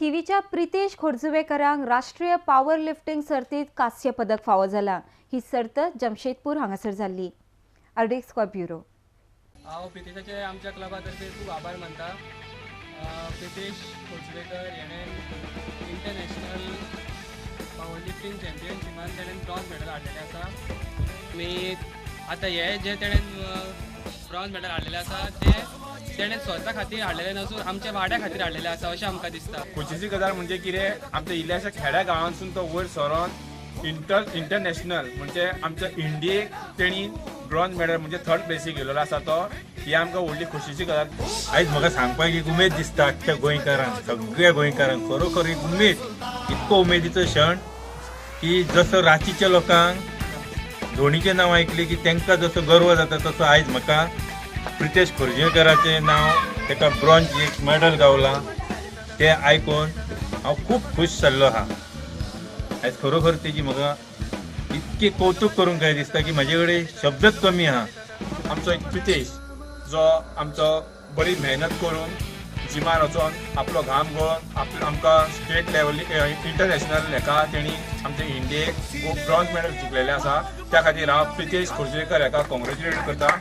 थिवीच्या प्रितेश खोर्जुवेकरांक राष्ट्रीय power lifting सर्तीत कांस्य पदक फावो जाला. ही सर्त जमशेदपूर हांगासर जाल्ली. RDX square bureau. हांव प्रितेशाचे आमच्या क्लबा तर्फे खूब आभार मानता. प्रितेश खोर्जुवेकर हेणें इंटरनॅशनल पावर लिफ्टिंग चॅम्पियनशिपान तेणें ब्रॉन्ज मेडल हाडलेलें आसा. आनी आतां हे जे तेणें ब्रॉन्ज मेडल हाडलेलें आसा ते तेणें स्वता खातीर हाडलेलें नासून आमच्या वाड्या खातीर हाडलेलें आसा अशें आमकां दिसता. खोशयेची गजाल म्हणजे कितें, आमच्या इल्ल्याशा खेड्या गांवांतसून तो वयर सरोन इंटरनॅशनल म्हणजे आमच्या इंडियेक तेणी ब्रॉन्ज मेडल म्हणजे थर्ड प्लेसीक गेलेलो आसा तो. ही आमकां व्हडली खोशयेची गजाल. आयज म्हाका सांगपाक एक उमेद दिसता अख्ख्या गोंयकारांक, सगळ्या गोंयकारांक खरोखर एक उमेद, इतको उमेदीचो क्षण की जसो रांचीच्या लोकांक धोणीचें नांव आयकलें की तांकां जसो गर्व जाता तसो आयज म्हाका प्रितेश खोर्जुवेकराचें नांव, ताका ब्रॉन्ज एक मेडल गावलां तें आयकून हांव खूब खूश जाल्लो आहा. आयज खरोखर तेजी म्हाका इतकें कौतूक करूंक काय दिसता की म्हाजे कडेन शब्दच कमी आहा. आमचो एक प्रितेश जो आमचो बरी मेहनत करून जिमान वचोन आपलो घाम गळोवन आमकां स्टेट लेवली इंटरनॅशनल हेका तेणी आमच्या इंडियेक ब्रॉन्ज मेडल जिखलेलें आसा. त्या खातीर हांव प्रितेश खोर्जुवेकर हेका कॉंग्रेच्युलेट करता.